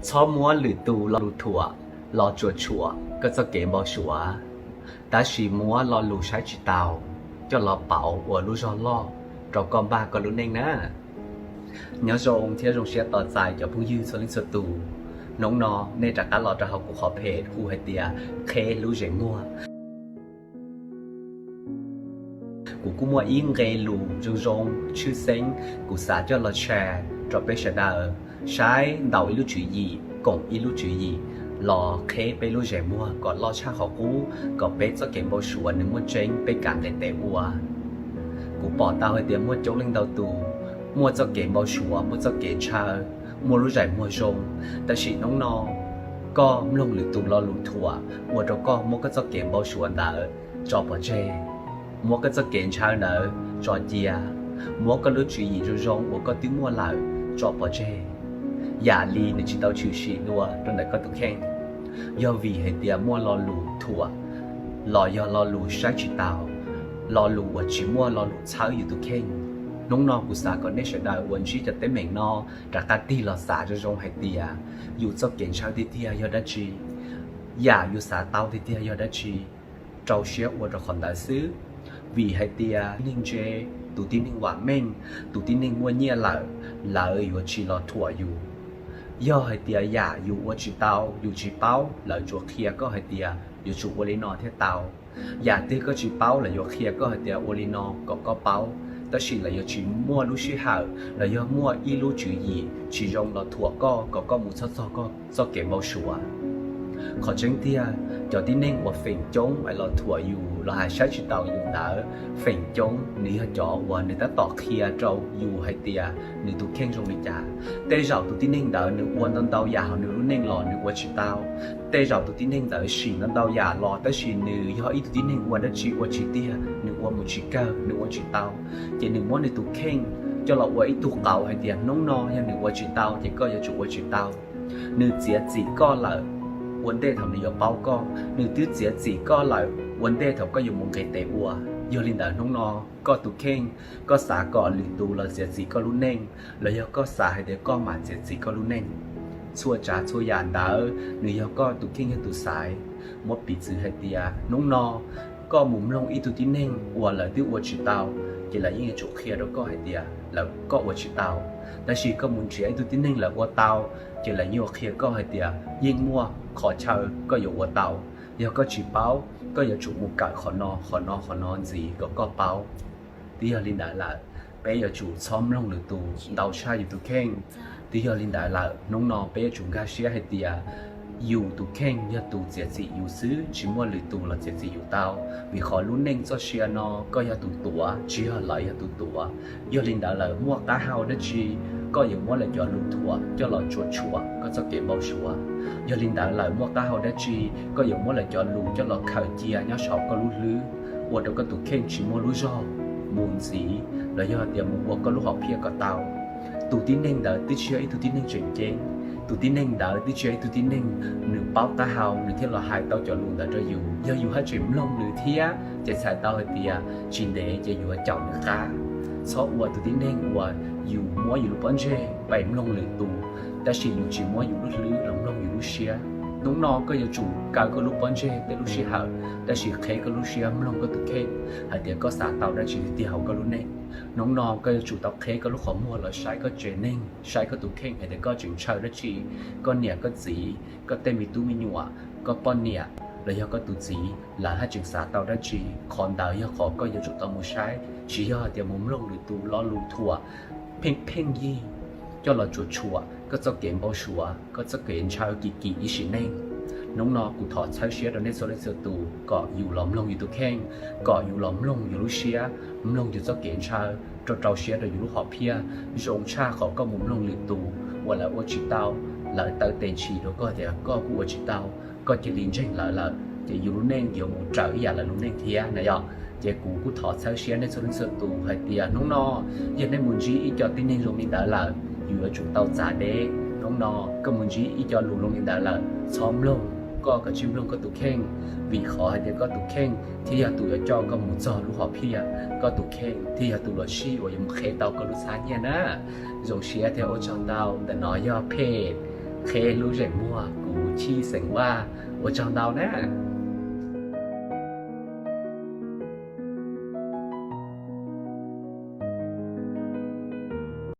Txhob muab lwm tus lo lus thuam los tsuam tshuam koj txoj kev npau suav, tab sis muab lo lus saib tsis taus coj los pauv ua lub zog loj rau koj npaj koj lub neej na. Nyob zoo thiab zoo siab tos txais cov phooj ywg txhua leej txhua tus. Hnub no nej rov qab los rau hauv kuv qhov phem hu hais tias Qheb Lub Zes Muag. Kuv kuj muaj ib nqe lus zoo zoo tshwj xeeb kuv xav coj los share rau peb sawv daws saib ntaus ib lub tswv yim koom ib lub tswv yim los qheb peb lub zes muag kom loj tshaj qhov qub, kom peb txoj kev npau suav nws muaj tseeb peb kav nqis tes ua. Kuv pom tau hais tias muaj coob leej ntau tus muaj txoj kev npau suav, muaj txoj kev ntshaw, muaj lub zes muag zoo, tab sis hnub no koj mloog lwm tus lo lus thuam ua rau koj muab koj txoj kev npau suav ntawd tso pov tseg, muab koj txoj kev ntshaw ntawd tso cia, muab koj lub tswv yim zoo zoo uas koj twb muaj lawm tso pov tseg. Yam li nws tsis tau tshwm sim dua rau ntawm koj tus kheej, yog vim hais tias muaj lo lus thuam los yog lo lus saib tsis taus, lo lus uas tsis muaj lo lus txhawb yus tus kheej. Hnub no kuv xav kom nej sawv daws uas ntsib cov teeb meem no rov qab tig los xav zoo zoo hais tias yus txoj kev ntshaw tiag tiag yog dab tsi, yam yus xav tau tiag tiag yog dab tsi. Rau siab ua rau qhov ntawd xwb, vim hais tias neeg ntse, tus tib neeg vam meej, tus tib neeg muaj nyiaj lawm, lawv yuav tsis los thuam yus. Yog hais tias yam yus ua tsis tau, yus tsis paub, lawv tsuas qhia koj hais tias yuav tsum ua li no thiaj tau. Yam twg koj tsis paub, lawv yuav qhia koj hais tias ua li no kom koj paub, tab sis lawv yuav tsis muaj lub sij hawm los yog muaj ib lub tswv yim tsis zoo los thuam koj kom koj mus txog txog koj txoj kev npau suav. Qhov tseeb tiag, cov tib neeg uas feem coob es los thuam yus los hais saib tsis taus yus ntawd, feem coob nws yog cov uas nws tab tom qhia rau yus hais tias nws tus kheej zoo li cas. Tej zaum tus tib neeg ntawd nws ua ntau ntau yam hauv nws lub neej los nws ua tsis tau. Tej zaum tus tib neeg ntawd sim ntau ntau yam los tab sis nws yog ib tug tib neeg ua dab tsi ua tsis tiag, nws ua mus tsis kawg, nws ua tsis tau, ces nws muab nws tus kheej coj los ua ib tug qauv hais tias hnub no yog nws ua tsis tau ces koj yuav tsum ua tsis tau. Nws txiav txim koj lawm, ua ntej thaum nws yuav paub koj, nws twb txiav txim koj lawm ua ntej thaum koj yuav mus nqis tes ua. Yog li ntawd hnub no koj tus kheej, koj xav kom lwm tus los txiav txim koj lub neej, los yog koj xav hais tias koj mam txiav txim koj lub neej? Txhua tsav txhua yam ntawd nws yog koj tus kheej yog tus xaiv. Muab piv txwv hais tias hnub no koj mus mloog ib tug tib neeg uas lawv twb ua tsis tau, ces lawv yeej yuav tsum qhia rau koj hais tias lawv, koj ua tsis tau. Tab sis koj mus nrhiav ib tug tib neeg lawv ua tau, ces lawv yeej yuav qhia koj hais tias yeej muaj qhov chaw koj yuav ua tau. Yog koj tsis paub, koj yuav tsum mus kawm qhov no qhov no qhov no ntxiv kom koj paub. Twb yog li ntawd lawm, peb yuav tsum txhob mloog lwm tus ntau tshaj yus tus kheej. Twb yog li ntawd lawm, hnub no peb yuav tsum nkag siab hais tias yus tus kheej yog tus txiav txim yus xwb, tsis muaj lwm tus los txiav txim yus tau. Vim qhov lub neej txoj sia no koj yog tus tuav, tsis yog lawv yog tus tuav. Yog li ntawd lawm, muaj qab hau dab tsi koj yuav muab lawv cov lus thuam coj los tsuam tshuam koj txoj kev npau suav? Yog li ntawd lawm, muaj qab hau dab tsi koj yuav muab lawv cov lus coj los khaws cia nyob saum koj lub hlwb, ua rau koj tus kheej tsis muaj lub zog mus ntxiv los yog tias mus ua koj lub hom phiaj kom tau? Tus tib neeg ntawd twb tsis yog ib tug tib neeg tseem ceeb. Tus tib neeg ntawd twb tsis yog ib tug tib neeg nws paub qab hau nws thiaj los hais tau cov lus ntawd rau yus. Yog yus haj tseem mloog nws thiab ces txhais tau hais tias tsis ntev ces yus yuav caum nws qab. Txhob ua tus tib neeg uas yus muab yus lub pob ntseg pais mloog lwm tus, tab sis yus tsis muab yus lub hlwb los mloog yus lub siab. Hnub no koj yuav tsum kaw koj lub pob ntseg tej lub sij hawm, tab sis qheb koj lub siab mloog koj tus kheej hais tias koj xav tau dab tsi tiag tiag hauv koj lub neej. Hnub no koj yuav tsum tau qheb koj lub qhov muag los saib koj tsev neeg, saib koj tus kheej hais tias koj tseem ntshaw dab tsi. Koj niam koj txiv, koj tej me tub me nyuam, koj poj niam los yog koj tus txiv, lawv haj tseem xav tau dab tsi? Qhov ntawd yog qhov koj yuav tsum tau mus saib, tsis yog hais tias mus mloog lwm tus lo lus thuam pheej pheej yig coj los tsuam tshuam koj txoj kev npau suav, koj txoj kev ntshaw kim kim ib sim neej. Hnub no kuv thov txhawb siab rau nej txhua leej txhua tus kom yus los mloog yus tus kheej, kom yus los mloog yus lub siab, mloog yus txoj kev ntshaw, rau rau siab rau yus lub hom phiaj, zoo tshaj qhov koj mus mloog lwm tus uas lawv ua tsis tau, lawv taw tes ntshis rau koj tias koj kuj ua tsis tau, koj cia li ntseeg lawv lawm ces yus lub neej yuav mus raws ib yam lawv lub neej thiab na yom. Ces kuv kuj thov txhawb siab nej txhua leej txhua tus hais tias hnub no yog nej mus ntsib ib co tib neeg zoo li ntawd lawm, yus yuav tsum tau txav deb. Hnub no koj mus ntsib ib co lus zoo li ntawd lawm, txhob mloog, koj kav tsij mloog koj tus kheej, vim qhov hais tias koj tus kheej thiaj yog tus yuav coj koj mus txog lub hom phiaj, koj tus kheej thiaj yog tus luam sij uas yuav mus qheb tau koj lub txhab nyiaj na. Zoo siab thiab ua tsaug ntau. Ntawm no yog page Qheb lub zeem muag kuv Chij xeem Vaj, ua tsaug ntau na.